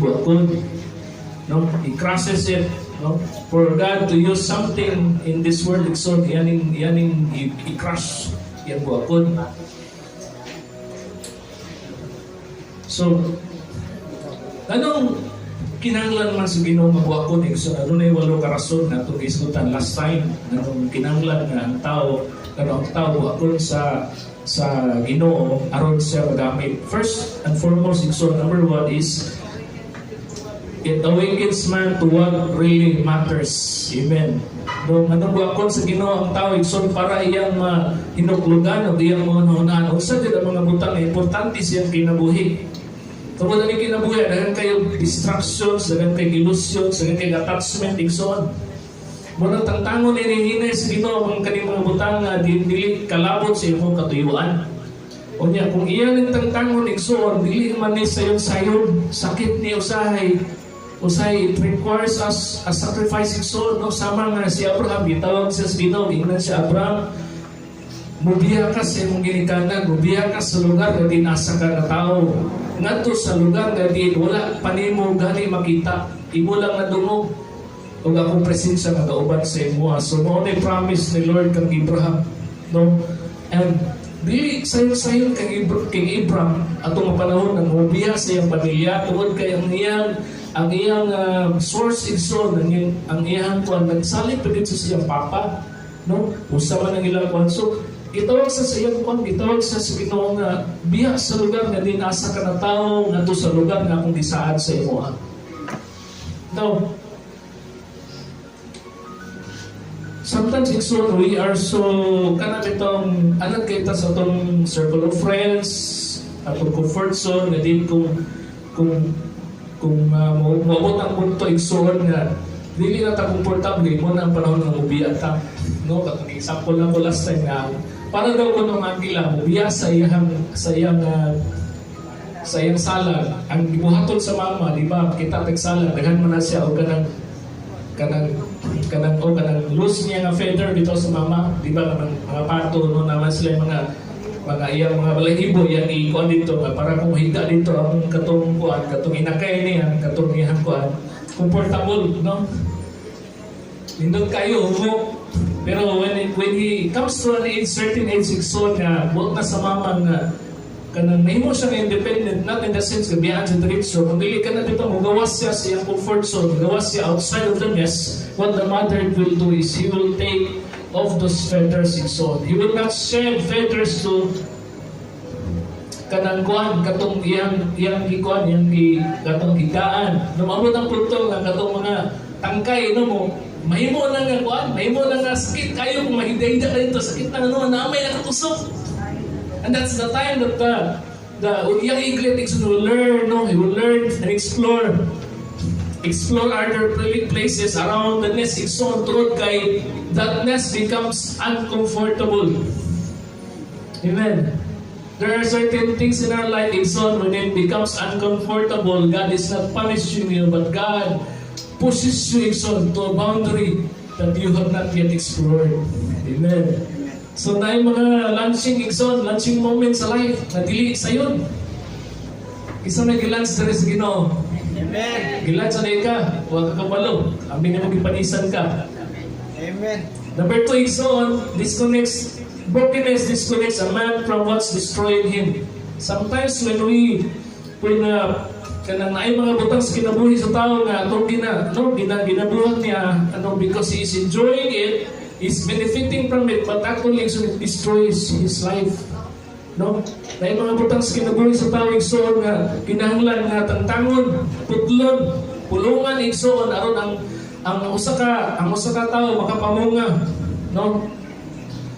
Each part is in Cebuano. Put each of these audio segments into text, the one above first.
Buakon, no? He crushes it, no? For God to use something in this world, igsoon, iyaning i-crush iyang buakon. So anong kinahanglan man sa Ginoo nga buakon, igsoon? Adunay walo ka rason nga atong gihisgutan last time nganong kinahanglan nga ang tao, kanang ang tao buakon sa Ginoo aron siya magamit. First and foremost, igsoon, number one is it awakens man to what really matters. Amen. No, anong buakon sa Ginoo ang tao, igsoon, para iyang mahinuklugan o iyang mahunahunaan unsa jud ang mga butang nga importante sa iyang kinabuhi. Tungod ani kinabuhi, daghan kayo distractions, daghan kay illusions, daghan kay attachment, igsoon. Mao nang tangtangon ni hinay sa Ginoo ang kaning mga butang nga dili kalabot sa imong katuyuan. Unya kung iya ning tangtangon, igsoon, dili man ni sayon-sayon, sakit ni usahay. Usahay it requires us a sacrifice, igsoon, no? Sama nga si Abraham, gitawag siya sa Ginoo, ingnan siya, "Abraham, mubiya ka sa imong ginikanan, mubiya ka sa lugar nga di asa ka na tao. Ngadto sa lugar nga di wala pa nimo gani makita, imo lang nadungog ug akong presensya nga kauban sa imo." So mao ni promise ni Lord kang Abraham, no? And dili sayon-sayon kay Abraham atong nga panahon nang mubiya sa iyang pamilya tungod kay ang iyang source, igsoon, ang iyang kuan, nagsalig pa dito sa iyang papa, no? Usa man ang ilang kuan. So gitawag sa iyang kuan, gitawag sa Ginoo nga biya sa lugar nga di asa ka na tao ngadto sa lugar nga akong gisaad sa imo. Now, sometimes, igsoon, we are so kanang itong anad kay ta sa atong circle of friends, atong comfort zone, nga din kung moabot ang punto, igsoon, nga dili na ta komportable, mao na ang panahon nga mubiya ta, no? Katong example lang ko last time nga para daw kuno ang agila mubiya sa iyang salang. Ang gibuhaton sa mama, di ba, kita tag salang, daghan man na siya og kanang loose niya nga feather dito sa mama, di ba, kanang mga pato, no? Naman sila yung mga iyang mga balahibo yang i-kuan dito nga para kung higa dito ang katong kuan, katong inakay niya, katong iyang kuan, comfortable, no? Nindot kayo humok. Pero when he comes to an age, certain age, igsoon, nga buot na sa mama nga kanang mahimo siya nga independent, not in the sense nga biyaan sa diretso, kung dili ka na dito, mugawas siya sa iyang comfort zone, mugawas siya outside of the nest. What the mother will do is he will take off those feathers, igsoon. He will not shed feathers to kanang kuan, katong iyang gikuan, iyang gi katong higaan. No, maabot ang punto nga katong mga tangkay, no, mo mahimo na nga kuan, mahimo na nga sakit kayo kung mahigda-higda ka dito, sakit na ano, na may nakatusok. And that's the time that the young eaglet is will learn, no? He will learn and explore other places around the nest, igsoon, tungod kay that nest becomes uncomfortable. Amen. There are certain things in our life, igsoon, when it becomes uncomfortable, God is not punishing you, but God pushes you, igsoon, to a boundary that you have not yet explored. Amen. So na yung mga launching, igsoon, launching moments sa life na dili sayon. Isa na gi-launch diri sa Ginoo. Amen. Gi-launch na ka, wa ka kabalo. Abi nimo gipanisan ka. Amen. Number two, igsoon, disconnects, brokenness disconnects a man from what's destroying him. Sometimes when kanang naay mga butang sa kinabuhi sa tao nga atong gina, no, ginabuhat niya, ano, because he is enjoying it, is benefiting from it, but actually so it destroys his life. No? Naay mga butang sa kinabuhi sa tao, igsoon, nga kinahanglan nga tangtangon, putlon, pulungan, igsoon, aron ang usa ka tawo makapamunga, no?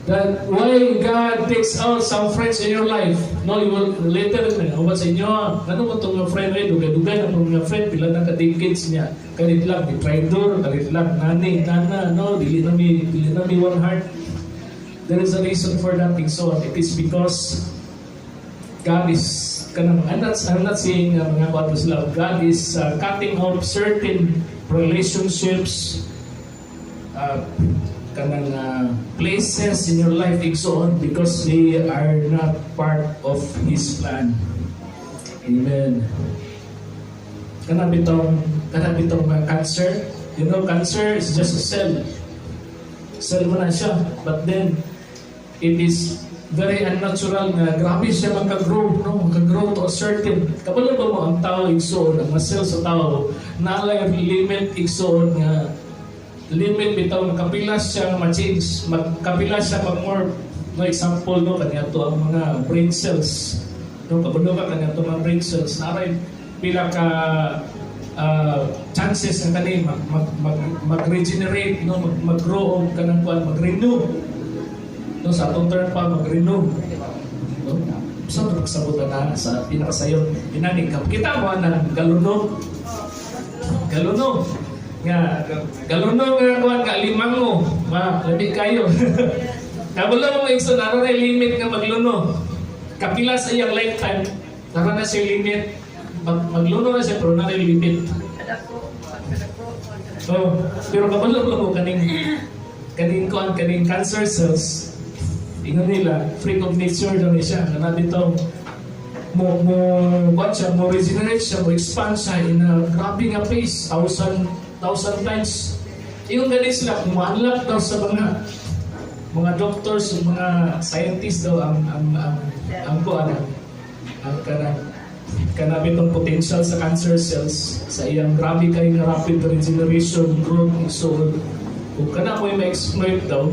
That why God takes out some friends in your life. No, you will later uban sa inyo, ano mo itong mga friend eh, dugay-dugay na itong mga friend, pila na ka decades niya. Kalit lang, di traitor, kalit lang, nani, nana, no, dili na mi one heart. There is a reason for that thing. So, it is because God is, kanang, I'm not saying mga kwarto sila, God is cutting off certain relationships, kanang places in your life, igsoon, because they are not part of His plan. Amen. Kana bitong mga cancer. Cancer is just a cell. Cell mo na siya. But then, it is very unnatural nga grabe siya maka-grow, no? Maka-grow to a certain. Kabalo ba mo ang tao, igsoon, ang mga cell sa tao, naalay limit, igsoon, nga limit bitaw nga kapila siya ma-change, magkapila siya mag-morph, no? Example, no, kaniadto ang mga brain cells, no? Kabalo ka kaniadto mga brain cells naray pila ka chances nga kani mag mag, mag, mag-regenerate, no, mag, mag-grow og kanang kuan, mag-renew, no? Sa atong term pa, mag-renew, no? Sa so, pagsabot na sa pinakasayon inani kita mo na galuno, galuno nga, galuno nga kuan nga limango ma labi kayo. Kabalo mo, igsoon, ara na limit nga magluno, kapila sa iyang lifetime nara na siya limit. Magluno na siya pero na limit. Oh, pero kabalo mo kaning kuan, kaning cancer cells, ingon nila freak of nature daw ni siya kana dito mo kuan siya, mo regenerate siya, mo expand siya in a grabe nga pace, thousand thousand times. Ingon gani sila kung ma-unlock daw sa mga doctors, mga scientists daw ang kuan, ang kanang kana bitong potential sa cancer cells sa iyang grabe kay nga rapid regeneration, growth. So kung kana mo ma-exploit daw,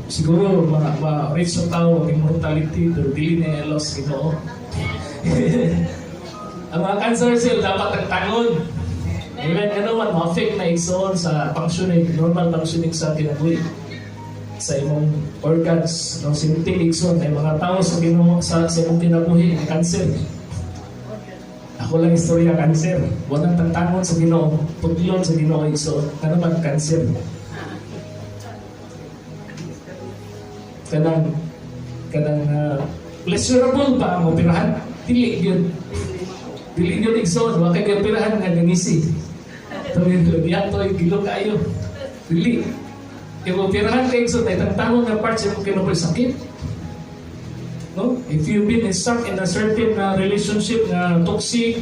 siguro ma-reach sa tao ang immortality, pero dili na loss Ginoo. Ang mga cancer cell dapat ang tangon. Amen. Ano man, ma-affect na, igsoon, sa functioning, normal functioning sa kinabuhi sa imong organs, no? Sinting, igsoon, ay mga tao sa Ginoo sa imong kinabuhi ang cancer. Ako lang istorya cancer. Walang tantangon sa Ginoo, pudlon sa Ginoo, igsoon. Ano man cancer? Kanang pleasurable ba ang operahan? Dili gyud. Dili gyud, igsoon, wa kay operahan nga gangisi. Tuloy diha to gilo kaayo. Dili. Kay operahan kay, igsoon, ay tantangon nga parts sa imong kinabuhi, sakit. No? If you've been stuck in a certain relationship na toxic,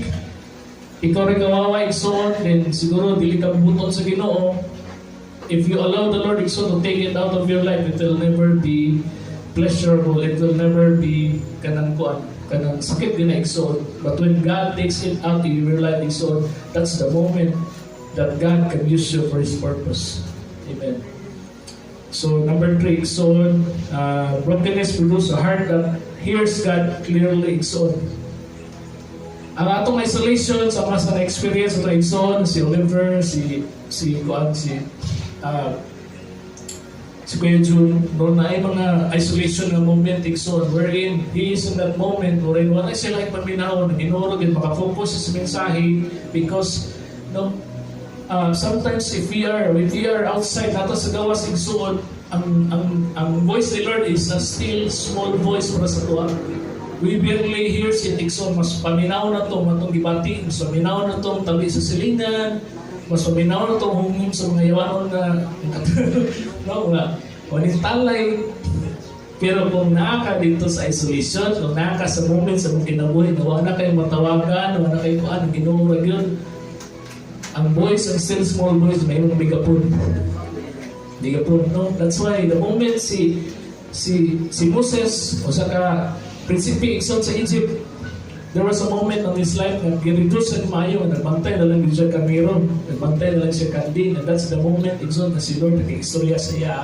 ikaw rin kawawa, igsoon, then siguro dili ka buton sa Ginoo. If you allow the Lord, igsoon, to take it out of your life, it will never be pleasurable. It will never be kanang kuan, kanang sakit din na, igsoon. But when God takes it out of your life, igsoon, that's the moment that God can use you for His purpose. Amen. So number three, igsoon, brokenness produce a heart that hears God clearly, igsoon. Ang atong isolation sa mga sa na-experience ato, igsoon, si Oliver, si kuan, si Kuya Jun, no, na ay mga isolation nga moment, igsoon, wherein he is in that moment wherein wala sila ipaminaw, Ginoo gid maka-focus sa mensahe because, no, sometimes if we are outside nato sa gawas, igsoon, ang voice ni Lord is a still small voice para sa tuwa. We barely hears it, igsoon. Mas paminaw na to matong gibati, mas paminaw na tong tabi sa silingan, mas paminaw na tong hungim sa mga yawanon na, no, nga waning talay. Pero kung naa ka dito sa isolation, kung naa ka sa moment sa mong kinabuhi na wala na kayong matawagan, wala na kayong kuan, ang Ginoo ra gyud. Ang voice, ang still small voice, may imong migapon. Migapon, no? That's why the moment si Moses, usa ka prinsipe, igsoon, sa Egypt, there was a moment in his life na gi-reduce siya maayo, nagbantay na lang siya karnero, nagbantay na lang siya kanding, and that's the moment, igsoon, na si Lord nag-istorya sa iya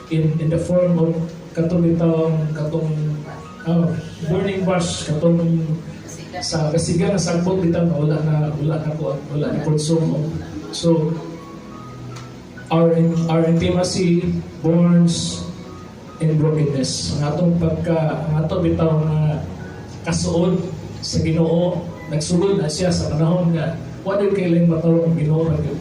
in the form of katong bitawng katong burning bush, katong sa kasiga na sagbot bitaw na wala na ko wala na consume. So our intimacy borns in brokenness. Ang atong bitaw nga kasuod sa Ginoo nagsugod na siya sa panahon nga wala kailang matawag ang Ginoo ra gyud.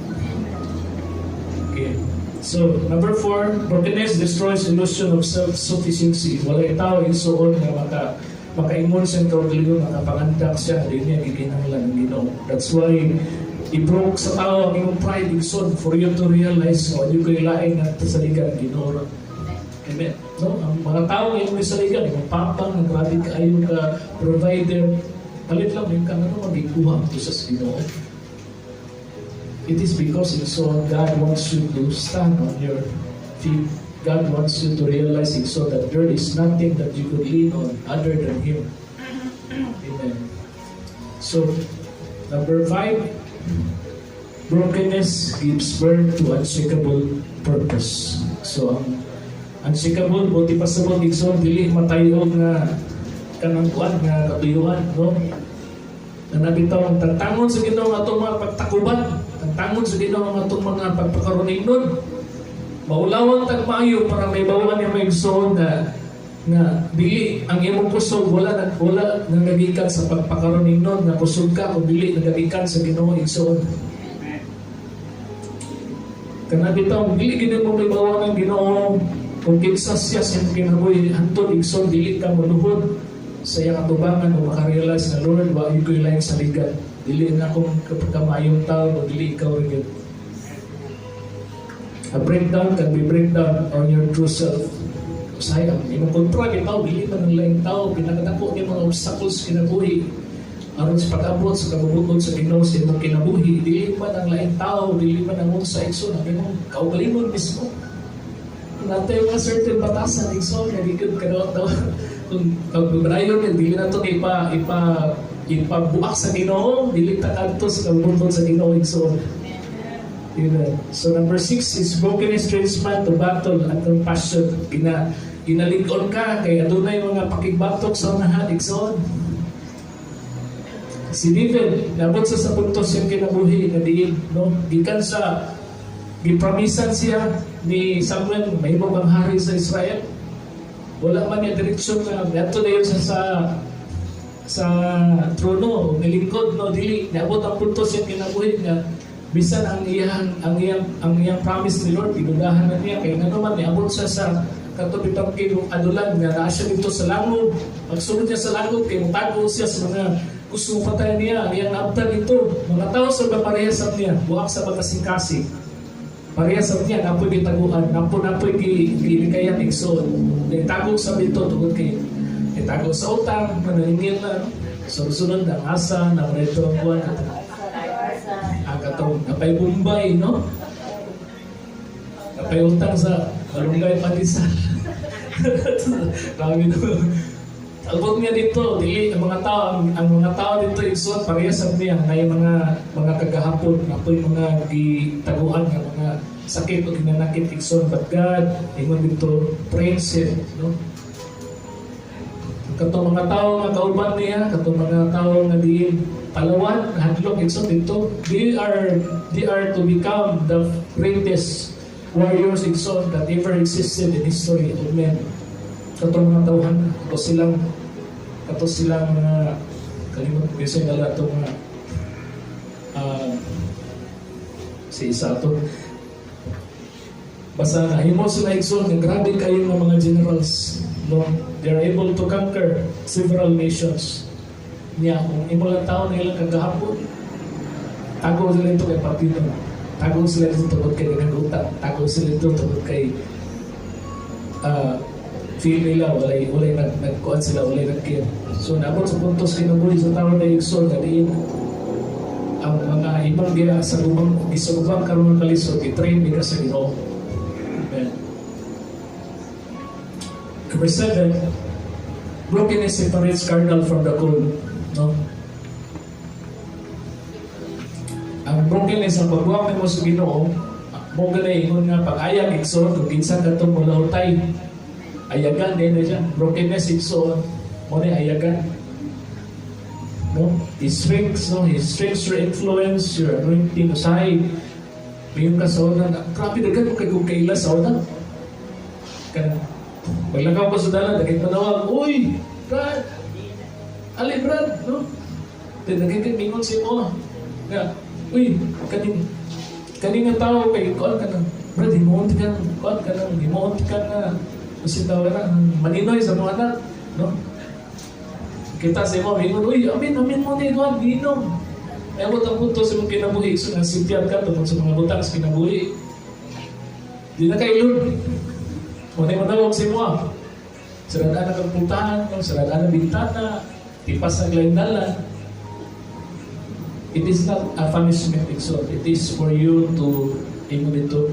Okay. So, number four, brokenness destroys illusion of self-sufficiency. Wala tao, igsoon, nga makaingon siya kaugalingon, makapangandak siya, di niya gikinahanglan ang Ginoo. That's why i-broke sa tao ang imong pride, igsoon, for you to realize nga you kay lain nga saligan, Ginoo ra. Amen. No? Ang mga tao imong saligan, imong papa nga grabe kaayo ka provider. Palit lang yun ka, ano magikuha ito sa Ginoo? It is because igsoon, God wants you to stand on your feet. God wants you to realize, igsoon, that there is nothing that you could lean on other than Him. Amen. So, number five, brokenness gives birth to unshakable purpose. So, ang unshakable, buti pa sa mga igsoon, dili matayog nga kanang kuan nga katuyuan, no? Na bitaw ang tantangon sa Ginoo ang atong mga pagtakuban, tantangon sa Ginoo ang atong mga pagpakaroningnon. Maulawan tag maayo para may bawaan ni may igsoon nga nga dili ang imong kusog wala nga nagikan sa pagpakaroningnon nga kusog ka kung dili nagagikan sa Ginoo, igsoon. Kana bitaw dili gid mo may bawaan ang Ginoo kung kinsa siya sa imong kinabuhi hantod, igsoon, dili ka moluhod sa iyang atubangan o makarealize na, "Lord, wa ko laing saligan. Dili na akong kamaayong tao o dili ikaw rin yun." A breakdown can be breakdown on your true self. Usahay ang imong kontra bitaw, dili man ang laing tao, pinakadako ni mga obstacles kinabuhi aron sa pag-abot sa kabubut-on sa Ginoo sa imong kinabuhi, dili man ang laing tao, dili man ang unsa, igsoon, ang imong kaugalingon mismo. Naa tay mga certain batasan, igsoon, nga di gyud kadawat daw kung pagbabrayon dili na to ipa ipa ipabuak sa Ginoo, dili ta kadto sa kabubut-on sa Ginoo, igsoon. Amen. So number six is brokenness trains man to battle and compassion. Ginalig-on ka kay adunay mga pakigbatok sa unahan, igsoon. Si David, nabot sa punto siyang kinabuhi na diin, no? Gikan sa gipromisan siya ni Samuel, mahimo kang hari sa Israel. Wala man niya direksyon na adto na yun sa trono, nilingkod, no, dili niabot ang punto siyang kinabuhi nga bisan ang iyang promise ni Lord, gidudahan na niya kay ngano man niabot siya sa kato bitang kay Adulam nga naa siya dito sa langob. Pagsulod niya sa langob kay motago siya sa mga gusto patay niya, ang iyang naabtan dito mga tao sa parehas sa niya, buak sa makasing-kasing, parehas sa niya, napoy gitaguan, napoy gilikayan, igsoon. Nagtago sa dito tungod kay itago sa utang, manalingil na, no? So sunod ang asa na ito ang buwan ang katong napay Bombay, no? Napay utang sa malunggay pandesal. Grabe, no? Albot niya dito, dili ang mga tao, ang mga tao dito, igsoon, parehas sa niya na mga kagahapon, apoy mga gitaguan nga mga sakit o ginanakit, igsoon, but God ingon dito trains him, no? Katong mga tao nga kauban niya, katong mga tao nga diin palawan, hadlok, igsoon, dito, they are to become the greatest warriors, igsoon, that ever existed in history of men. Katong mga tawhan, kato silang mga kalimot ko sa nala itong mga si isa ato. Basta nahimo sila, igsoon, nga grabe kayo ng mga generals, no? They are able to conquer several nations. Niya, kung imo lang tao na ilang kagahapon, tago sila ito kay partido. Tago sila ito tungod kay daghang utang. Tago sila ito tungod kay feel nila walay nagkuan sila, walay nag-care. So naabot sa punto sa kinabuhi sa tao na, igsoon, nga diin ang mga ibang giya sa gubang gisugubang karon ng kalisod, i-train ni ka sa Ginoo. Amen. Number seven, brokenness separates carnal from the cold. No? Ang brokenness, ang pagbuwak nimo sa Ginoo, mo ganay ingon nga pag-ayag, igsoon, kung kinsa katong mulahutay, ayagan din na siya. Brokenness, igsoon, mo ni ayagan. No? He shrinks, no? He shrinks your influence, your anointing. Usahay, mayon ka sa una, na, grabe, daghan mo kay kung kaila sa una. Kana, paglakaw ko sa dalan, daghan manawag, "Uy, Brad! Ali, Brad!" No? Then daghan kay mingon si mo. Nga, "Uy, kaning nga tao kay kuan ka nang, Brad, himuon ka nang, kuan ka nang, himuon ka na, kasi tawag na, maninoy sa mga anak," no? Kita sa imo, mingon, "Uy, amin, amin mo ni kuan, giinom." Ay, abot ang punto sa imong kinabuhi, so nasipyan ka tungkol sa mga butang sa kinabuhi. Di na kailod. Mo na manawag sa imo ah. Sarada na kang pultahan, no? Sarada na bintana, tipas ang laing dalan. It is not a punishment, igsoon. It is for you to ingon dito.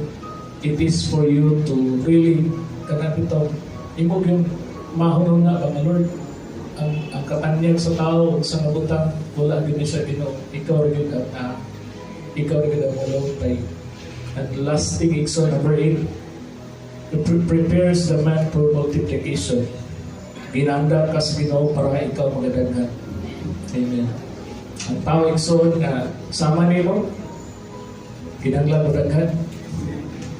It is for you to really kanang bitaw imo yung mahunong na ba nga, "Lord, ang katanyag sa tao ug sa mga butang wala gyud ni siya, Ginoo. Ikaw ra gyud ang mulupay." And last thing, igsoon, number 8, it prepares the man for multiplication. Ginandam ka sa Ginoo para ikaw magadaghan. Amen. Ang tao, igsoon, nga sama nimo, kinanglan mo daghan.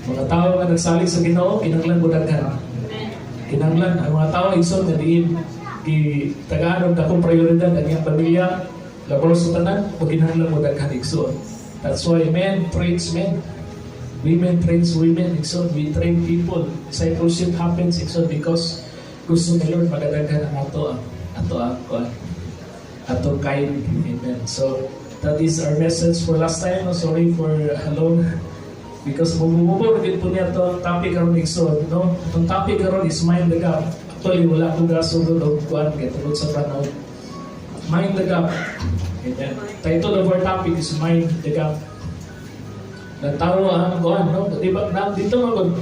Mga tao nga nagsalig sa Ginoo, kinanglan mo daghan. Kinanglan ang mga tao, igsoon, nga diin gi tagaan og dakong prioridad ang iyang pamilya labaw sa tanan, o kinahanglan mo daghan, igsoon. That's why men trains men. Women trains women, igsoon. We train people. Discipleship happens, igsoon, because gusto ni Lord magadaghan ang ato ang kuan, atong kind. Amen. So that is our message for last time. No? Sorry for alone because mumubo gid po niya to topic karon, igsoon, no? Itong topic karon is "Mind the Gap." Actually, wala ko gasugod og kuan kay tungod sa panahon. Mind the Gap. Amen. Title of our topic is "Mind the Gap." Natawa ang kuan, no? Di ba na dito man gud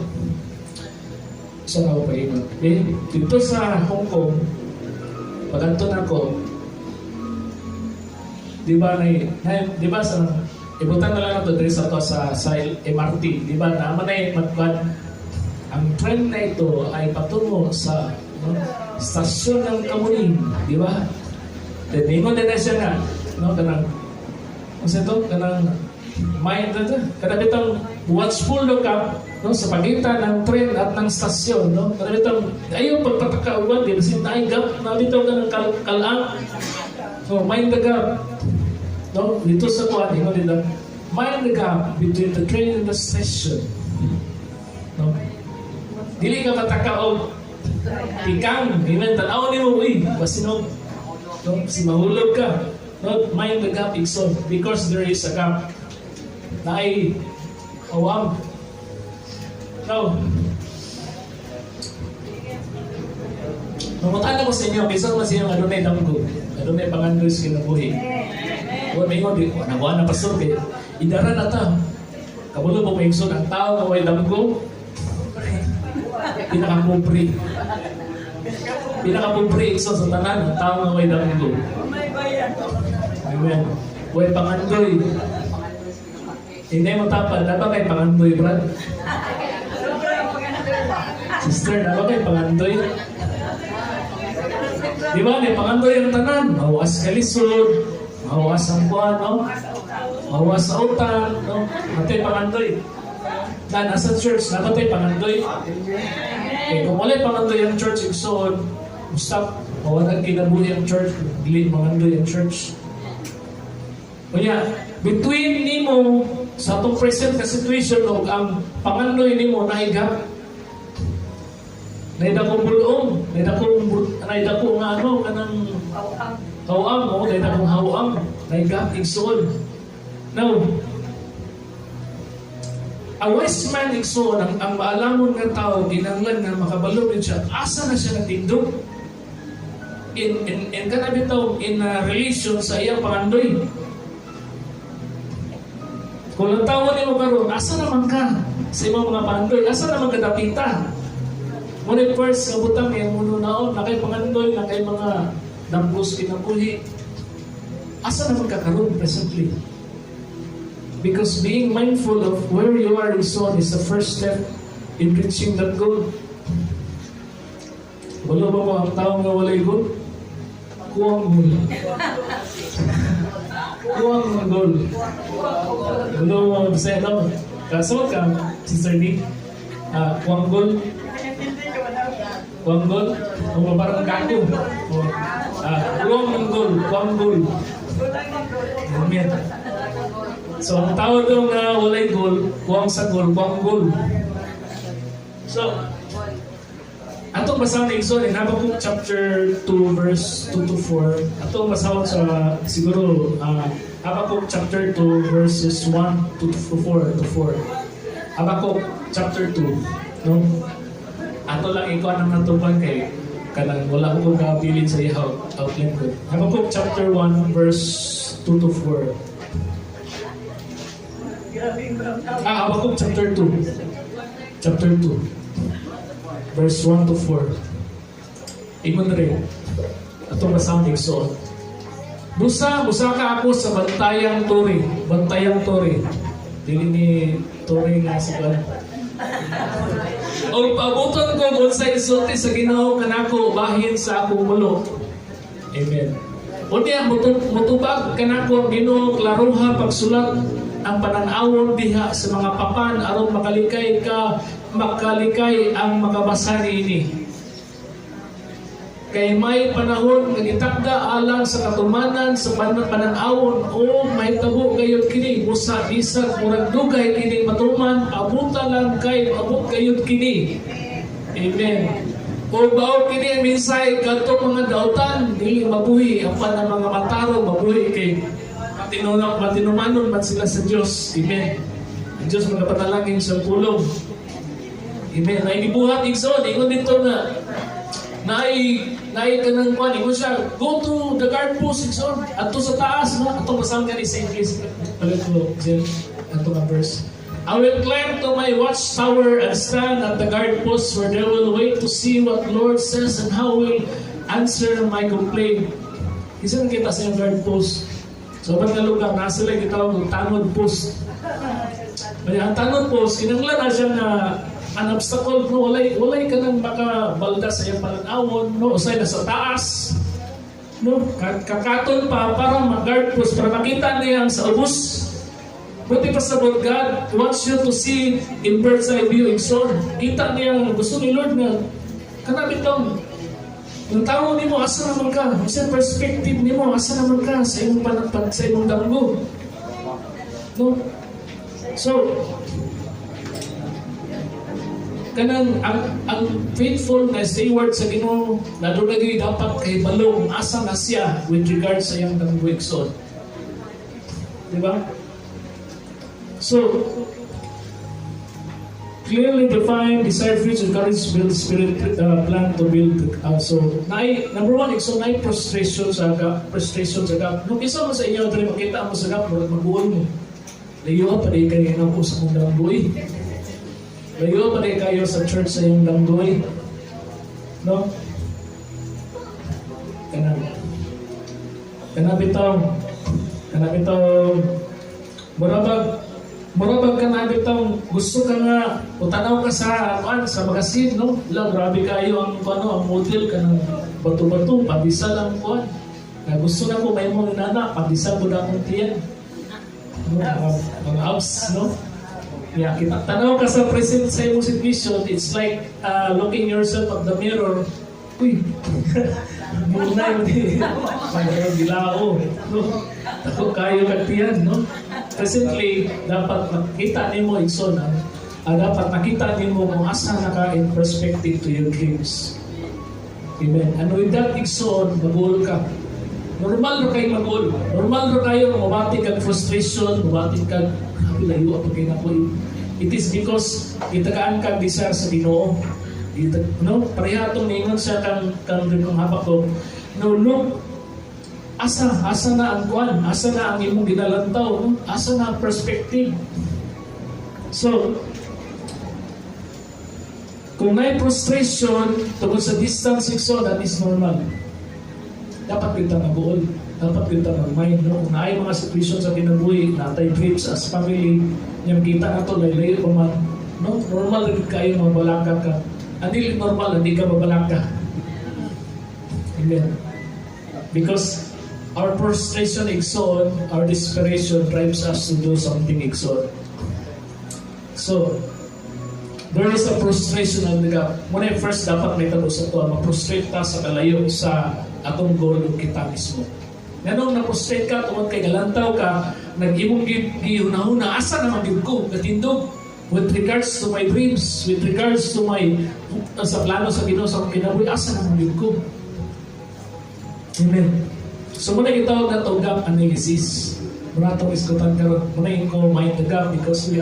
sa ako paingon. Eh, dito sa Hong Kong, paganto na ko, di ba na, di ba sa ibutan na lang nato diri sa to sa MRT, di ba naman na magkuan, "Ang tren na ito ay patungo sa, no, istasyon ng Kamuning," di ba? Then ingon din na siya nga, no, kanang unsa to, kanang mind na to, kanang bitang watchful daw ka, no, sa pagitan ng tren at ng stasyon, no, kanang bitang ayaw pagpataka uwan di kasi naay gap na dito kanang kalang. So mind the gap, no? Dito sa kuan, ingon nila, "Mind the gap between the train and the station," no? Dili ka mataka og tikang, amen. Tan-aw nimo, uy, basinog, no, si mahulog ka, no? Mind the gap, igsoon, because there is a gap, naay awam. Now, mangutan ako sa inyo, bisan man sa inyo adunay damgo, adunay pangandoy sa kinabuhi. Wa maingon di, wala na, pastor, kay idara na ta. Kabalo mo, igsoon, ang tao nga way damgo, pinakapobre. Pinakapobre, igsoon, sa tanan, ang tao nga way damgo. Amen. Way pangandoy. Hindi mo tapad, dapat kay pangandoy, brad. Sister, dapat kay pangandoy. Di ba? May pangandoy ang tanan. Mahuwas ka lisod, mahuwas ang buwan, no? Mahuwas sa utang, no? Natay pangandoy. Na nasa church, dapat pangandoy. Eh, kung wala'y pangandoy ang church, igsoon, stop, mawalan kinabuhi ang church, dili mangandoy ang church. Kunya, between nimo sa atong present ka situation ug ang pangandoy nimo, naay gap. Naay dakong bulong, naay dako nga ano kanang hawam mo, naay dakong hawam, naay gap, igsoon. Now, a wise man, igsoon, ang maalamon nga tao, kinahanglan nga makabalo din siya asa na siya natindog in kana bitaw in a relation sa iyang pangandoy. Kung ang tao nimo karon, asa naman ka sa imong mga pangandoy? Asa naman ka dapita? Ngunit first nga butang iyang muno naon, na kay pangandoy, na kay mga dambos kinabuhi. Asa naman ka karon presently? Because being mindful of where you are is on is the first step in reaching that goal. Wala ba mo ang tao nga walay goal? Kuwang goal. Kuwang ang goal. Wala mo sa no? Kaso ka, Sister Nick, kuwang goal. Kuwang goal? O parang gago. O, kuwang ang goal. Kuwang goal. Amen. So, ang tao daw nga walay goal, kuwang sa goal, kuwang goal. So, atong basahon, igsoon, in Habakkuk chapter 2 verse 2 to 4. Atong basahon sa siguro Habakkuk chapter 2 verses 1 to 4 to 4. Habakkuk chapter 2, no? Ato lang ikaw ang natupan kay kanang wala ko gabilin sa iya outline ko. Habakkuk chapter 1 verse 2 to 4. Ah, Habakkuk chapter 2. Chapter 2. Verse 1 to 4. Ingon rin. Atong basahon, igsoon. Busa, musaka ako sa bantayang tore. Bantayang tore. Dili ni tore nga sa kuan. O paabuton ko kung unsay isulti sa Ginoo kanako bahin sa akong mulo. Amen. Unya mutubag kanako ang Ginoo, "Klaruha pagsulat ang panan-awon diha sa mga papan aron makalikay ka makalikay ang makabasa niini. Kay may panahon nga gitakda alang sa katumanan sa panan-awon o mahitabo gayud kini busa bisag murag dugay kining matuman, abuta lang kay maabot gayud kini." Amen. O bao kini ang mensahe kadtong mga dautan dili mabuhi, apan ang mga matarong mabuhi kay matinumanon man sila sa Dios. Amen. Ang Dios magapanalangin sa pulong. Amen. Nay gibuhat, igsoon, ingon dito nga naay naay kanang kuan, ingon siya, "Go to the guard post, igsoon, adto sa taas," no? Atong basahon gani sa English. Palit ko, Jill, ato nga verse. "I will climb to my watchtower and stand at the guard post, where they will wait to see what Lord says and how will answer my complaint." Isa nakita sa iyong guard post. So, uban nga lugar, nasa sila gitawag og tanod post. Kaya ang tanod post, kinanglan na siya nga an obstacle, no? Walay ka nang makabalda sa iyang palan-awon, no? Usay nasa taas, no? Kakaton pa para mag-guard post para makita niya ang sa ubos. Buti pa sa God wants you to see in bird's eye view, igsoon. Kita niya ang gusto ni Lord nga kana bitong yung tao nimo, asa naman ka? Sa perspective nimo, asa naman ka sa imong panagpag, sa imong damgo? No? So, kanang ang faithful na steward sa Ginoo na doon lagi dapat kay balong asa na siya with regard sa iyang damgo, igsoon. Di ba? So, clearly define desired future, courage, build spirit, plan to build. So, naay, number one, so naay frustration sa gap, frustration sa gap. Nung isa mo sa inyo, diri makita mo sa gap, murag maguol mo. Layo pa di kayo na ko sa kong damgoy. Layo pa di kayo sa church sa iyong damgoy. No? Kanang kana bitaw murabag kana bitaw gusto ka nga utanaw ka sa kuan sa magazine, no? La, grabe kayo ang ano, ang model, kanang bato-bato, pandesal ang kuan na gusto na ko may mo nana pandesal ko na akong tiyan, no? Mga abs, no? Yeah, kita tanaw ka sa present sa imong situation, it's like looking yourself at the mirror. Uy, muna yun eh. Mga bilao, no? Ako kayo kag tiyan, no? Presently, dapat makita nimo, igsoon, dapat makita nimo kung asa na ka in perspective to your dreams. Amen. And with that, igsoon, mag ka. Normal ra kayo mag. Normal ra kayo mabati kag frustration, mabati kag grabe layo pa kay nako. It is because gitagaan kag desire sa Ginoo. Gita, no? Pareha atong niingon siya kang kang Habakuk. No, look, asa na ang kuan, asa na ang imong ginalantaw, no? Asa na ang perspective? So, kung may frustration tungkol sa distance, igsoon, that is normal. Dapat kita mabuol. Dapat kita mag-mind. No? Kung naay mga situation sa kinabuhi, natay dreams as family, yung kita na to, layo pa man. No? Normal rin kayo mabalaka ka. Ang dili normal, hindi ka mabalaka. Amen. Because our frustration, igsoon, our desperation drives us to do something, igsoon. So, there is a frustration on the gap. Muna yung first dapat may tabo sa to, ma-frustrate ta sa kalayo sa atong goal ug kita mismo. Nganong na-frustrate ka? Tungod kay galantaw ka, nag-imong gihunahuna, asa naman gyud ko, katindog, with regards to my dreams, with regards to my, sa plano sa Ginoo sa akong kinabuhi, asa naman gyud ko? Amen. So muna gitawag na to gap analysis. Muna itong isgutan karon. Muna yung ko mind the gap because we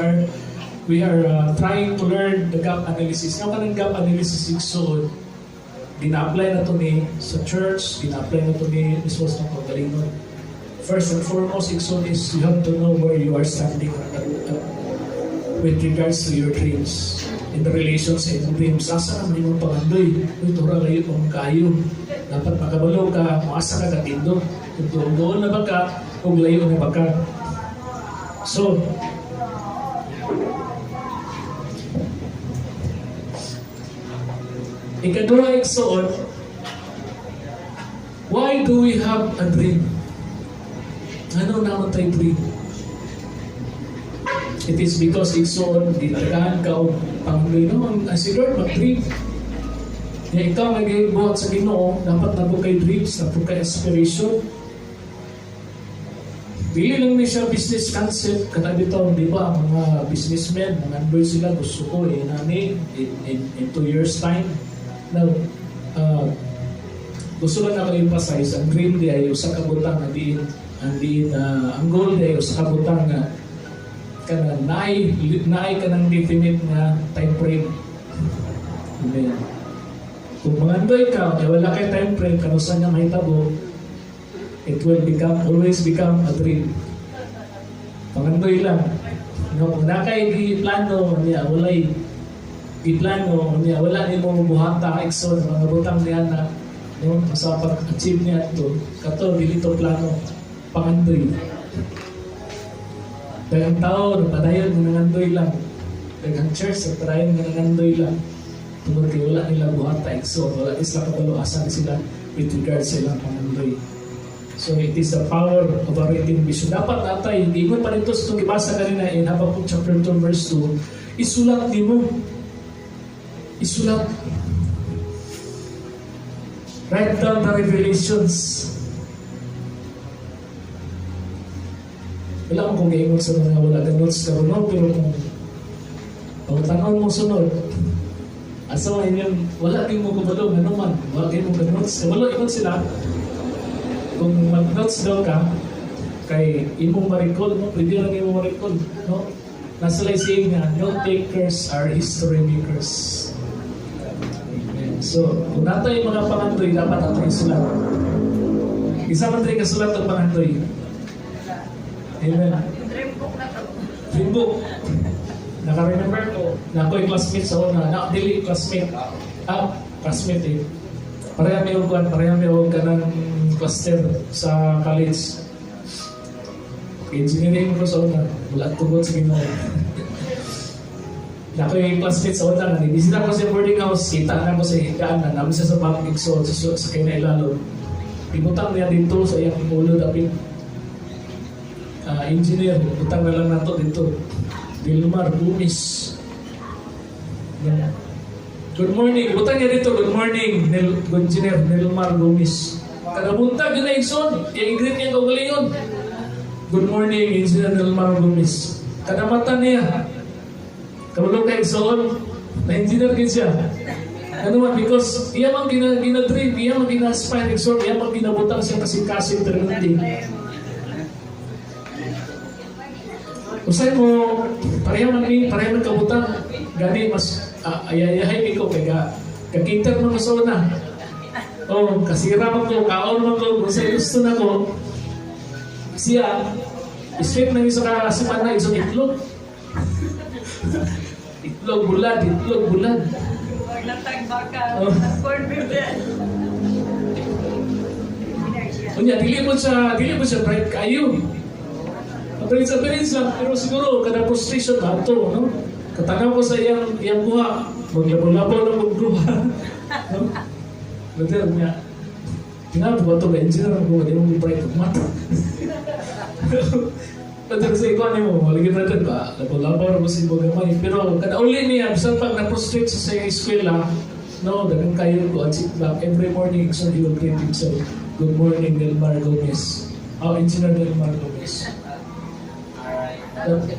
are trying to learn the gap analysis. Nga kanang gap analysis, igsoon, gina-apply na to ni sa church, gina-apply na to ni mismo sa pagalingon. First and foremost, igsoon, is you have to know where you are standing at With regards to your dreams, in the relation sa imong dreams, asa naman imong pangandoy? Uy, tura layo kung kaayo. Dapat makabalo ka kung asa ka katindog. Kung duol na ba ka, kung layo na ba ka. So, ikaduha, igsoon, why do we have a dream? Ano naman tayo dream? It is because, igsoon, gitagaan ka og pangandoy, no? Ang si Lord mag-dream. Ya ikaw nagbuhat sa Ginoo, dapat naa po kay dreams, naa po kay aspiration. Dili lang ni siya business concept, kana bitaw, di ba, ang mga businessmen, mga sila, gusto ko, eh, nani, in 2 years' time. Now, gusto lang ako emphasize, ang dream di ay usa ka butang nga diin, ang diin, ang goal di ay usa ka butang nga kana naay kanang definite nga time frame. Amen. Kung mangandoy ka, eh, wala kay time frame, kanusa nga mahitabo, it will become always become a dream. Pangandoy lang. No, kung naa kay giplano niya, walay giplano niya, wala nimo buhata, igsoon, mga butang niya na, no, sa pag-achieve niya to, kato dili to plano, pangandoy. Daghang tao nagpadayon nga nangandoy lang. Daghang church nagpadayon nga nangandoy lang. Tungod kay wala nila buhata, igsoon, wala sila kabalo asa na sila with regards sa ilang pangandoy. So it is the power of a written vision. Dapat natay, ingon pa nito sa itong gibasa kanina in Habakkuk chapter 2 verse 2, isulat nimo. Isulat. Write down the revelations. Wala akong kung sa mga wala ka notes karon, no, pero kung pangutanon mo sunod, asa man inyong, wala gyud mo kabalo, ngano man, wala gyud mo ka notes. Wala ingon sila, kung mag-notes daw ka, kay imong ma-recall, no? Pwede lang imong ma-recall, no? Nasa lay saying nga, "Note takers are history makers." Amen. So, kung natay mga pangandoy, dapat ato isulat. Isa man tayo kasulat ang pangandoy. Amen. Dream book na to. Dream book. Naka-remember ko na ako'y classmate sa una. Na, dili classmate. Ah, classmate eh. Pareha may og kuan, pareha may og kanang cluster sa college. Engineering ko sa una. Wala tugod sa Ginoo. Na ako'y classmate sa una, nga bisita ko sa boarding house, kita na ko sa higaan na namin siya sa bunk, igsoon, sa kay na ilalom. Ibutang niya dito sa iyang ulo dapit. Ah, engineer, butang na lang nato dito. Dilmar Bumis. Yeah. Good morning. Butang niya dito, "Good morning, Nel, Engineer Nilmar Gumis." Kada buntag yun na, igsoon. I-greet niya kaugalingon. "Good morning, Engineer Nilmar Gumis." Kada mata niya. Kabalo kay igsoon, na engineer kin siya. Ano man, because iya man gina-dream, iya man gina-aspire, igsoon, iya man ginabutang siya kasing-kasing permanente. Usay mo, pareha man ni, pareha man kabutang. Gani, mas ayayahay ko, kay ga, kakita man ko sa una. Oh, kasira man ko, kaon man ko, kung sa'yo gusto na ko. Siya, straight na isa ka semana, isang itlog. Itlog bulad, itlog bulad. Maglatag baka. Oh. Corn beef din. Unya, dili mo siya bright kayo. Average average lang, pero siguro kada frustration ato, no? Katanaw ko sa iyang kuha, maglabo-labo lang magduha. No? Brother niya, tinawag ko ito, engineer ko, di mo bright mata. Brother, kasi ikaw mo, malagi brother ba, labo-labo ra sa imong gamay. Pero kada uli niya, bisan pag na-frustrate siya sa eskwela, no, daghang kayo ko, at sit back, every morning, so he will greet himself, "Good morning, Nelmar Gomez." Oh, Engineer Nelmar Gomez.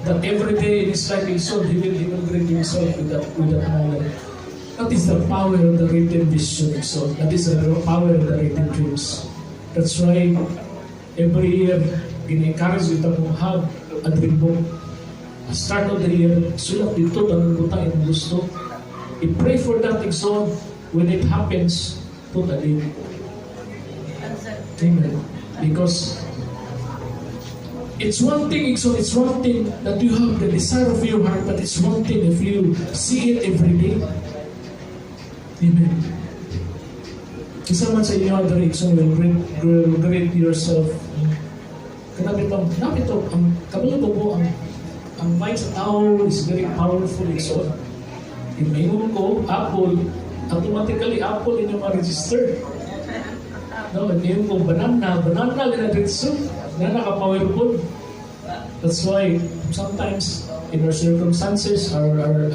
That every day in his life, so he will greet himself with that manner. That is the power of the written vision. So that is the power of the written dreams. That's why every year, gina-encourage kita mo have a dream book. Start of the year, sulat dito, tanong butang imong gusto. I-pray for that, igsoon. When it happens, put a date. Amen. Because It's one thing, so it's one thing that you have the desire of your heart, but it's one thing if you see it every day. Amen. Isa man sa inyo diri, so will greet yourself. Kana bitong, napito, ang kabalo ko po, ang mind sa tao is very powerful, so if maingon ko, apple, automatically apple inyo ma-register. No, if maingon ko banana, banana gina diretso, na naka-powerful. That's why sometimes in our circumstances, our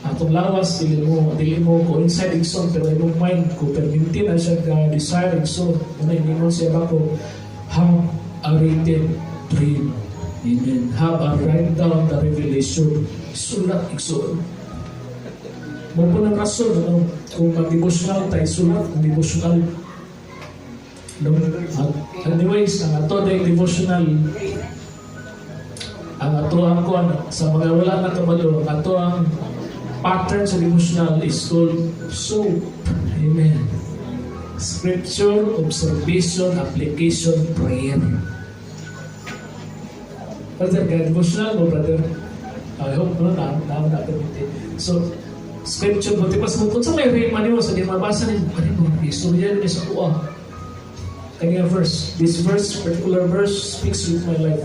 atong lawas dili mo coincide, igsoon, pero imong mind ko perminti na siya ka desire, igsoon. Una ingon siya ba ko, have a written dream. Amen. Have a write down the revelation. Sulat, igsoon. Mao po ng rason, ano, kung mag-devotional tayo, sulat ang devotional. No? At anyways, ang ato dayong devotional, ang ato ang kuan, sa mga wala na kabalo, ang ato ang pattern sa devotional is called SOAP. Amen. Scripture, observation, application, prayer. Brother, kaya devotional mo, brother. I hope, no, na. So, scripture mo, di ba, kung sa may rhema niyo, sa di mabasa niyo, ano mo, istorya niyo sa kuha. Kanya verse, this verse, particular verse, speaks with my life.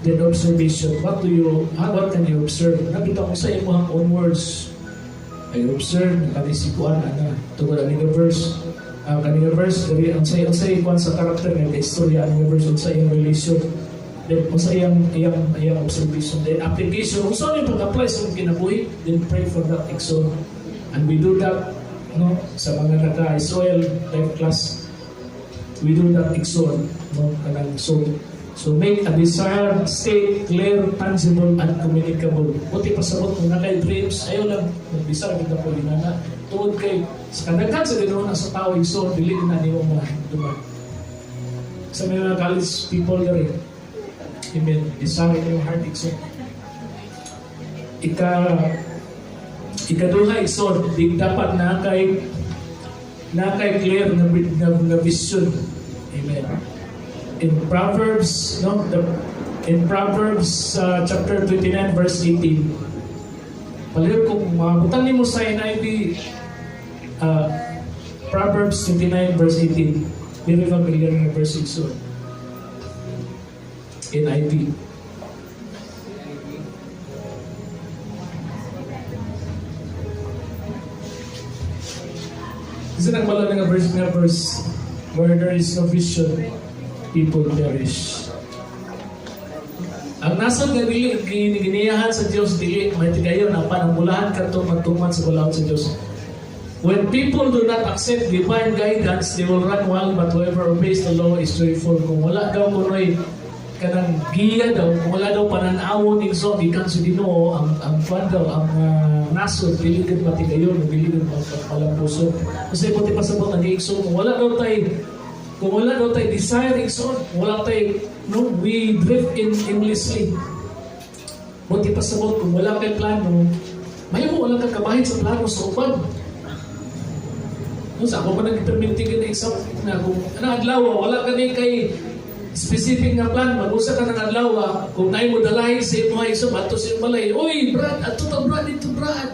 Then observation, what can you observe? Nakita ko sa imong own words. I observe, kani si kuan, ana, tungod ani nga verse, ang kani nga verse, diri ang say kuan sa character nga istorya ani nga verse, unsa iyang relation, then unsa iyang observation, then application, unsa ni pag-apply sa imong kinabuhi, then pray for that, igsoon. And we do that, no, sa mga naka-SOL life class, we do that, igsoon, no, kanang so make a desire state clear, tangible, and communicable. Buti pasabot kung nakay dreams, ayaw lang, mag-desire kita po na tungod kay sa kadaghan sa Ginoo na sa tao, igsoon, dili na nimo maduman. Sa mga college people diri, amen, desire in your heart, igsoon. Ikaduha, igsoon, di dapat na kay clear na vision. Amen. In Proverbs, no, in Proverbs chapter 29 verse 18. Palihog kung mabutan nimo sa NIV, Proverbs 29 verse 18. Very familiar na verse, igsoon. NIV. Kasi nagmala nga verse, where there is no vision, people perish. Ang nasod nga dili giniyahan sa Dios, dili may tigayon apan ang mulahan kadto magtuman sa balaod sa Dios. When people do not accept divine guidance, they will run wild, but whoever obeys the law is joyful. Kung wala daw kunoy kanang giya daw, kung wala daw panan-awon, igsoon, gikan sa Ginoo, ang kwan daw, ang nasod dili gid matigayon, dili gid malampuson. Kasi buti pasabot ang igsoon, kung wala daw tay desire, igsoon, wala tay, no, we drift in aimlessly. Buti pasabot kung wala kay plano, may mo wala ka kabahin sa plano sa uban. No, sa ako pa nag-permitting na exam na kung ano adlaw wala ka ni kay specific nga plan, mag-usa ka ng adlaw, kung naay mo dalahi sa imo igsoon ato sa imong balay, "Oy Brad, ato ta Brad, dito Brad."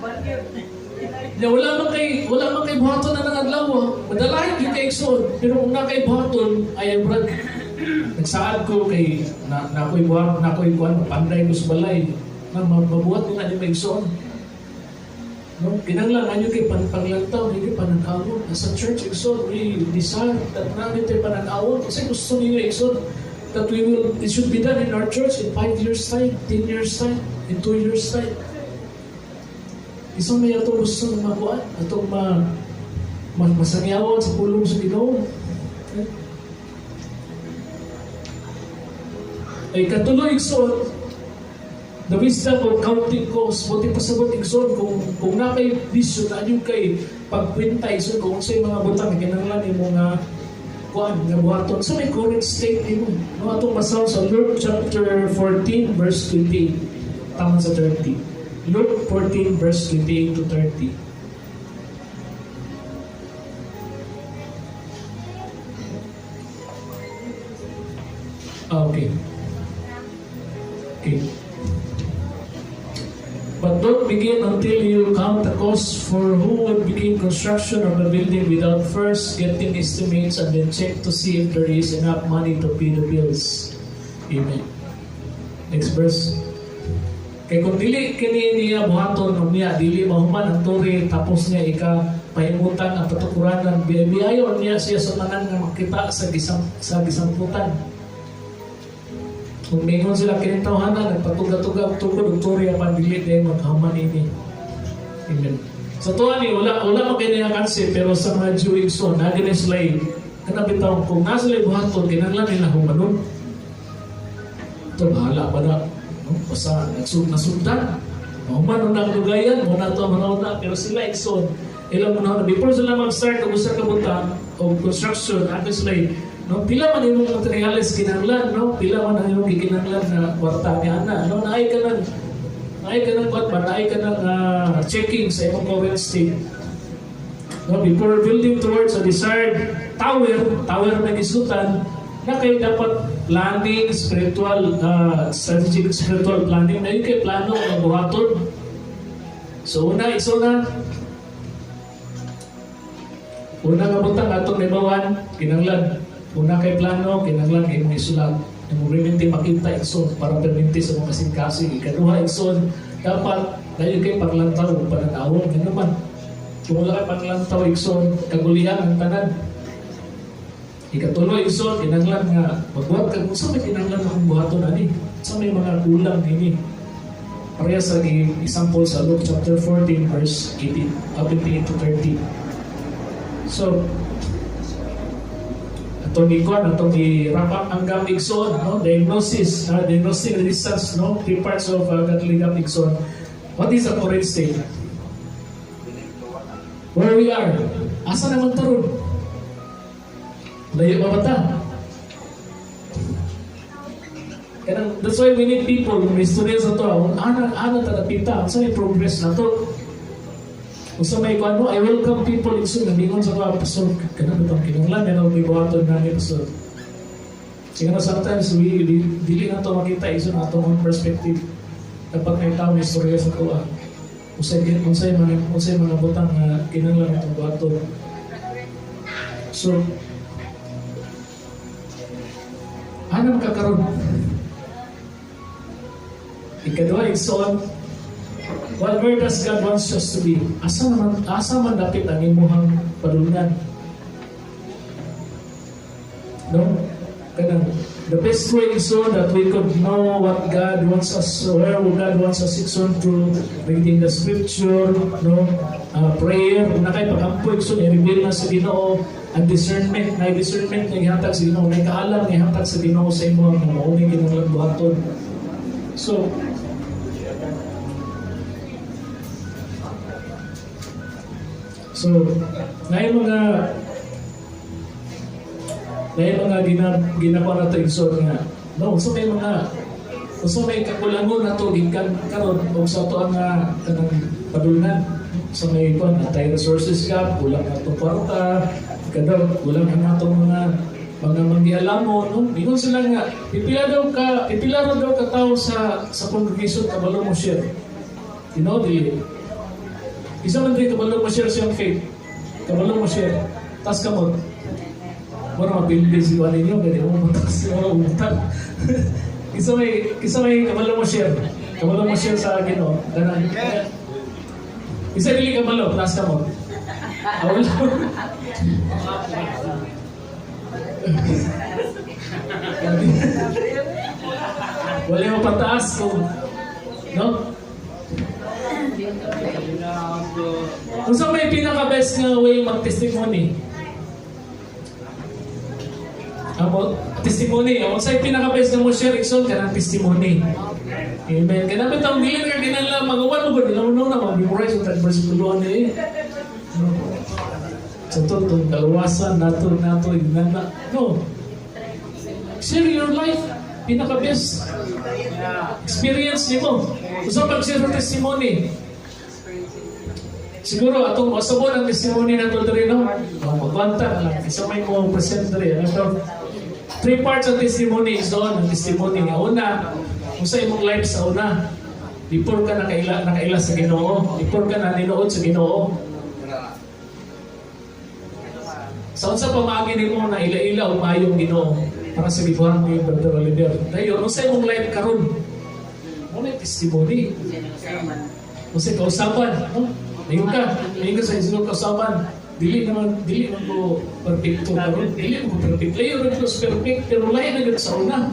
Ya, wala man kay buhaton na ng adlaw, madalahin gyud kay, igsoon. Pero kung na kay buhaton, ay Brad, nagsaad ko kay na ako'y buhat, na ako'y kuan, panday ko sa balay. Na mabuhat nila ni maigsoon. No, kinahanglan anyo kay panglantaw, di kay pananawon. As a church, igsoon, we desire that na tayo pananawon. Kasi gusto niyo, igsoon, that we will, it should be done in our church in 5 years' time, 10 years' time, in 2 years' time. Isang may atong gusto na makuan, atong masangyawan sa pulong sa Ginoo. Ay katuloy, igsoon, the wisdom of counting cost. Buti pasabot, igsoon, kung na kay vision na yung kay pagkwenta, igsoon, kung sa mga butang kinahanglan nimo nga kuan nga buhaton sa may current state nimo. No, atong basahon sa Luke chapter 14 verse 28 tama sa 30. Luke 14 verse 28 to 30. Ah, okay. "But don't begin until you count the cost, for who would begin construction of a building without first getting estimates and then check to see if there is enough money to pay the bills?" Amen. Next verse. "Kay kung dili kini niya buhaton niya, dili mahuman ang tore, tapos niya ika pahimutan ang patukuranan, biyayon niya siya sa tanan nga makita sa gisamputan." Kung mingon sila kining tawhana nagpatuga-tuga og tukod og tore apan dili diay magkahuman ini. Amen. Sa tuwa ni wala man kini ang kansi, pero sa mga Jew, igsoon, na gini sila kana bitaw kung nasa sila buhaton, kinahanglan nila humanon. Ito bahala ba na, no? Basta nasugdan. Mahuman na ang dugayan, mo na ito ang na, pero sila, igsoon, ilang mo na, before sila mag-start og usa ka butang o construction, ato sila, no, pila man imong materials kinahanglan, no? Pila man ang imong gikinahanglan na kwarta ni ana, no? Naay ka nang kwarta, naay ka nang checking sa imong current state. No, before building towards a desired tower, tower na gisutan, na kay dapat planning, spiritual, strategic spiritual planning, na yun kay plano nga buhaton. So una, isuna, una nga butang atong nahibawan, kinanglan, una kay plano, kinanglan imong isulat. Imong perminti makita, igsoon, para perminti sa mga kasing-kasing. Ikaduha, igsoon, dapat dayon kay paglantaw ug pananawon. Ngano man, kung wala kay paglantaw, igsoon, kagulian ang tanan. Ikatulo, igsoon, kinanglan nga magbuhat ka kung sa may kinanglan akong buhaton ani. Sa may mga kulang ini. Pareha sa example sa Luke chapter 14 verse 18, 28 to 30. So, atong ikuan, atong i-wrap up ang gap, igsoon, no? Diagnosis, diagnostic resistance, no? Three parts of godly gap, igsoon. What is the current state? Where we are? Asa naman taron? Layo pa ba ta? Kanang, that's why we need people, may students na to, ana, ana ta napita, sa may progress na to. Kung sa may kuan mo, I welcome people in nga mingon sa mga pastor, kanang itong kinanglan, yan ang may buhaton namin, pastor. Sige na, sometimes we dili na to makita iso na atong own perspective. Dapat may tao may istorya sa tuwa. Unsay mga butang nga kinanglan atong buhaton. So, ano makakaroon? Ikaduha, igsoon, well, where does God wants us to be? Asa man dapit ang imuhang padulngan? No? Kanang, the best way, igsoon, that we could know what God wants us, where God wants us, igsoon, through reading the scripture, no? Prayer, kung na kay pagampo, igsoon, i-reveal na sa Ginoo, ang discernment, na discernment na ihatag sa Ginoo, na kaalam na ihatag sa Ginoo sa imo ang mauning kinahanglan buhaton. So, na mga ginakuha na ito, igsoon, nga no, so may kakulangon na to gikan karon og sa ato ang kanang padulngan sa may kuan na tayo, resources gap, kulang na itong kwarta kada, kulang ang atong mga manggialamon, no? Ingon sila nga pipila ra daw ka tawo sa congregation kabalo mo share. Tinuod, dili? Isa man diri kabalo mo share siyang faith, kabalo mo share, tas kamot. Mura mapildi si Juan ninyo, gani mo matas mo utang. Isa may kabalo mo share. Kabalo mo share sa Ginoo. Kanang isa dili kabalo, taas kamot. Ah, wala. Wala mo pataas kung no? Kung sa may pinaka-best nga way mag-testimony? Amo, testimony. Amo sa pinaka-best nga mo share, igsoon, kanang testimony. Amen. Kanang bitang dili ka kinahanglan magawan mo gud nila na mag-memorize og tag bersikuloan ni. No. Sa to tong kaluwasan nato nato na. No. Share your life. Pinaka-best experience nimo. Usa pag share sa testimony. Siguro atong masabon ang testimony nato diri, no. Oh, magwanta na lang. Isa may mo present diri. Ano to? Three parts of testimony is doon ang testimony. Una, kung sa imong life sa una. Before ka nakaila sa Ginoo, before ka naninuod sa Ginoo. Sa unsa pamaagi nimo na ila-ila og maayong Ginoo para sa gibuhat ni Brother Oliver. Dayon, unsa imong life karon? Mo na testimony. Unsa kausaban, no? Dayon ka sa isang kausaban. Dili naman ko perfecto karon, dili man ko perfect. Layo rin ko sa perfect, pero lahi na gyud sa una.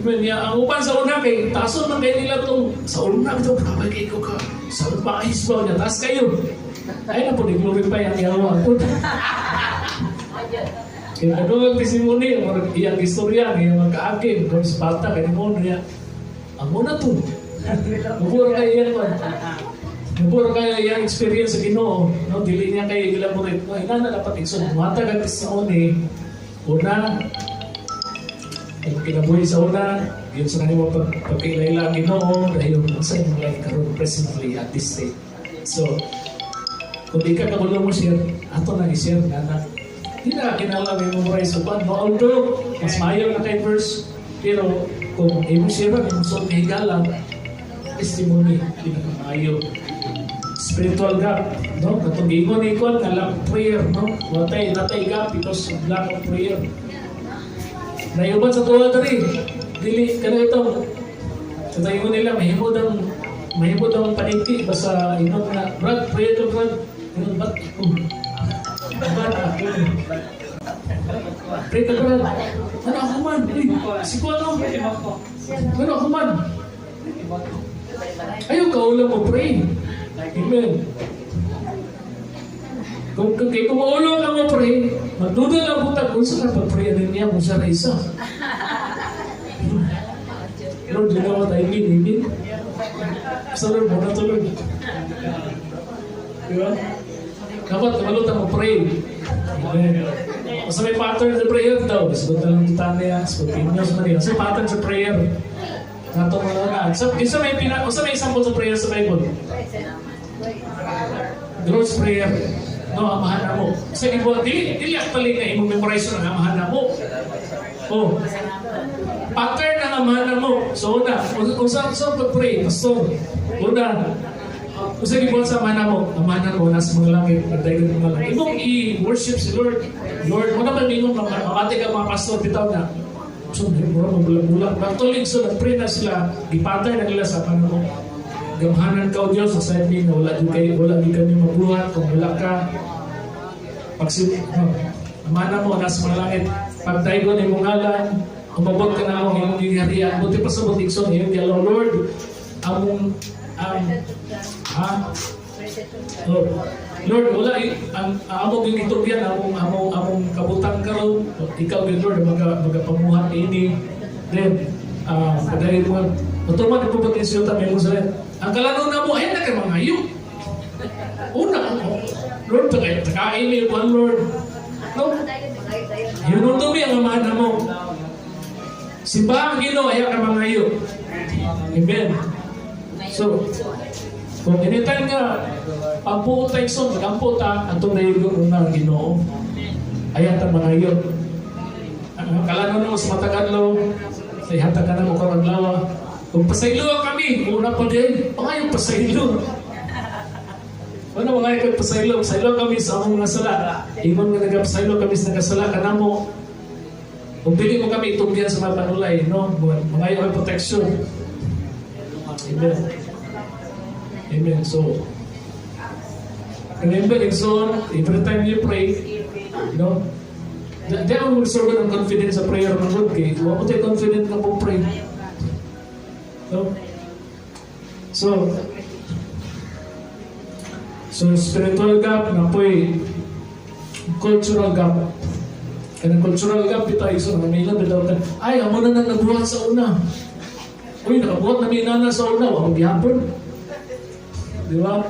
Even niya, ang uban sa una kay tason man kay nila tong sa una bitaw, kabay kay ko ka sa bahis ba niya taas kayo. Ay na po ni glorify ang Yahweh po. Kaya ano ang testimony, ang iyang istorya, ang iyang magkaagim, kung sa bata, kaya mo niya, ang muna to. Mubura kayo iyang man. Mubura kayo iyang experience sa Ginoo. No, dili niya kayo elaborate. No, inana dapat, igsoon. Muhatag ang testimony, una, ang kinabuhi sa una, yun sa kanimo pagkaila ang Ginoo, dahil yung sa imong life karon presently at this state. So, kung di ka kabalo mo share, ato na i-share nga na di na kinahanglan may memorize sa kwan. No, although, mas maayo na kay verse, pero kung imong share, imong suot higala, testimony, pinakamaayo. Spiritual gap, no? Katong giingon ni kwan nga lack of prayer, no? Watay natay gap because of lack of prayer. Nayuban sa tuwa diri. Dili kana ito. Sa tayo nila mahimo daw ang paniti basta ingon nga, "Brad, pray to Brad." Ingon, "Ba't ako? Ba't ako? Pray ka, Brad." "Ano ako man? Uy, si ko ano? Ano ako man?" Ayaw ka ulam mo pray. Amen. Kung maulo ka mo pray, magduda lang po kung sa ka pag-pray rin niya kung sa isa. Lord, you know what I mean? Amen? Sa Lord, muna to, Lord. Di ba? Dapat kabalo mo pray. Amen. Basta may pattern sa prayer daw. Sagot na lang kita niya, continuous na rin. Sa pattern sa prayer. Nato mga una. So, isa may example sa prayer sa Bible? The Lord's Prayer. No, Amahan namo. Sa ibo, dili actually nga imong memorize ang Amahan namo. Oh. Pattern ang Amahan namo. So una, unsa sa pag-pray, pastor? Una, unsa gibuhat sa Amahan namo? Amahan namo nasa mga langit, pagdayon mga langit. Imong i-worship si Lord. Lord, mo naman imong mamati ka mga pastor bitaw na. So, mura mo bulag-bulag. Actually, so nag-pray na sila, gipattern na nila sa Amahan namo. Gamhanan ka, O Diyos, sa sabi nga wala din kami mabuhat kung wala ka. Pagsi, no, Amahan namo nasa mga langit, pagdaygon imong ngalan, umabot ka na akong imong giharian. Buti pa sa butikson, iyong gialaw, Lord, among, ang, ha? Oh. Lord, wala ang amo gyud gitugyan among kabutang karon. Ikaw gyud, Lord, magapamuhat ini. Then padayon mo Matuman ipuputin siyo ta may sa ang kalano na mo ay na kay mga ayo. Una, oh, Lord, tagay tagain ni Juan, Lord. No? Yun ang dumi ang Amahan namo. Simba ang Ginoo ay ka mga ayo. Amen. So, kung anytime nga pampuot tayo son, magampo ta, atong naigo una ang Ginoo. Ayan ta mga ayo. Ang kalano mo sa matag adlaw, sa ihatag ka na mo karong adlaw. Kung pasaylo kami, una pa din, pangayo pasaylo. Ano mga ikot pasaylo? Pasaylo kami sa among mga sala. Ingon nga nagapasaylo kami sa nagasala kanamo. Kung dili mo kami itugyan sa mga panulay, no? Mga yung protection. Amen. Amen. So, remember, igsoon, every time you pray, no? Di ako magsorgo ng confidence sa prayer ng Lord. Kay, wa mo tayo confident nga po pray. No? So spiritual gap na po'y cultural gap. Kanang cultural gap bitaw, igsoon, nga may bitaw ka, "Ay, amo na nang nagbuhat sa una. Uy, nakabuhat na may nana sa una, wa mo gihapon." Di ba?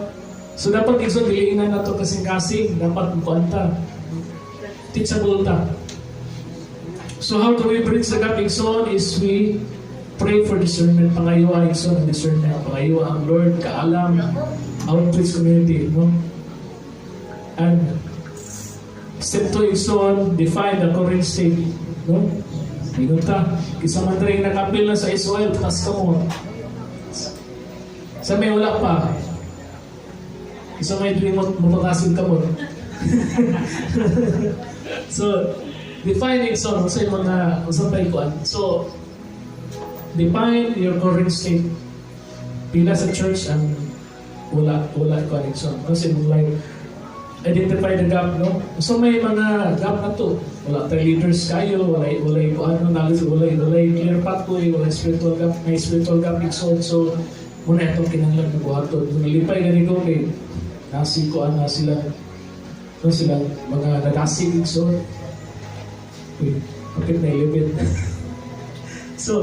So dapat, igsoon, dili na nato kasing-kasing, dapat mukuan ta. Teachable ta. So how do we bridge the gap, igsoon, is we pray for discernment. Pangayo, igsoon, ang discernment. Pangayo ang Lord, kaalam, outreach community, no? And step 2, igsoon, define the current state, no? Ingon ta, kinsa man diri nakapil na sa Israel, taas ka mo. Sa may wala pa. Sa may dream mo, mapakasin ka mo. So, define, igsoon, sa mga usapay kuan. So, define your current state. Pila sa church ang wala kuan, igsoon. Kasi mong like, identify the gap, no? So may mga gap na to. Wala tayo leaders kayo, wala kuan, no, knowledge, wala clear pathway, wala spiritual gap, may spiritual gap, igsoon. So, muna itong kinahanglan na buhaton. Kung nalipay gani ko kay nasi kuan na sila, no, sila mga nadasig, igsoon. Uy, bakit na 11? So,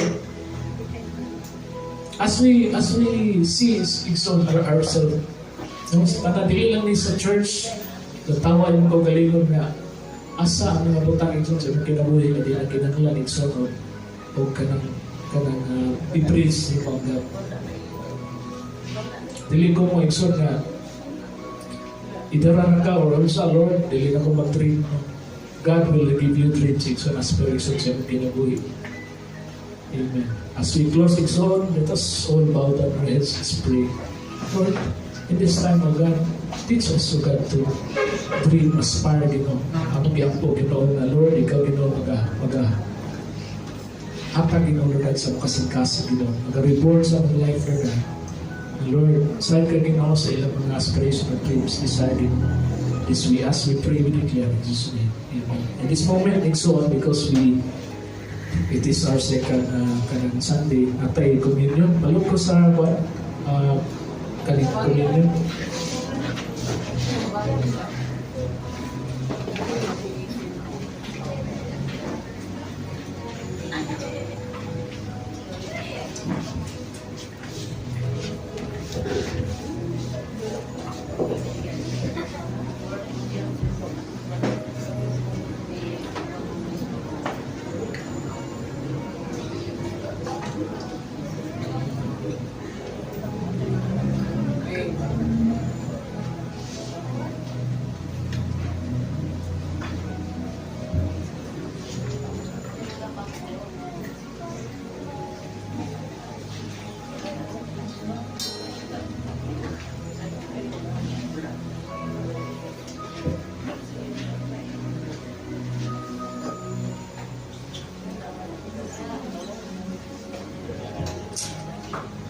as we see, igsoon, ourselves, no, sa dili lang ni sa church, natawa yung kaugalingon nga asa ang mga butang, igsoon, sa imong kinabuhi nga di na kinahanglan, igsoon, o kanang i-bridge yung mga gap. Dili ko mo, igsoon, nga idara na ka or sa Lord, dili na ko mag-dream. No? God will give you dreams, igsoon, as per, igsoon, sa imong kinabuhi. Amen. As we close, igsoon, let us all bow down our heads. Let's pray. Lord, in this time, O God, teach us, O God, to dream, aspire, Ginoo. Among giampo, Ginoo, nga Lord, ikaw, Ginoo, maga, hatag, Ginoo, Lord God, sa makasing-kasing, Ginoo. Maga-reborn sa among life, Lord God. Lord, side ka, Ginoo, sa ilang mga aspiration or dreams, desire, Ginoo. This we ask, we pray, we declare in Jesus' name. Amen. In this moment, igsoon, because it is our second kanang Sunday, atay communion. Balok ko sa kuan, kaning communion.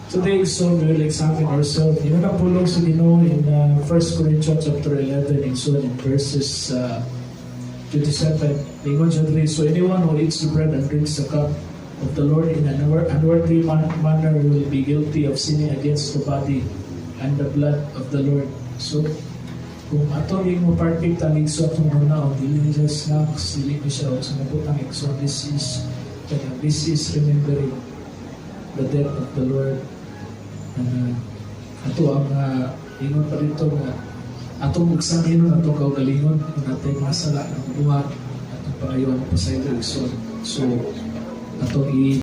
Today, so we will examine ourselves. Yun ang pulong sa Ginoo in 1 Corinthians chapter 11 in so in verses 27. Ingon siya diri, "So anyone who eats the bread and drinks the cup of the Lord in an unworthy manner will be guilty of sinning against the body and the blood of the Lord." So, kung ato yung mo partake tang, igsoon, atong una, dili ni siya snacks, dili ni siya sa mabutang, igsoon, this is remembering the death of the Lord. Ato ang ingon pa dito nga atong examinon atong kaugalingon kung natay mga sala ng buhat atong pangayoan ng pasaylo, igsoon. So atong i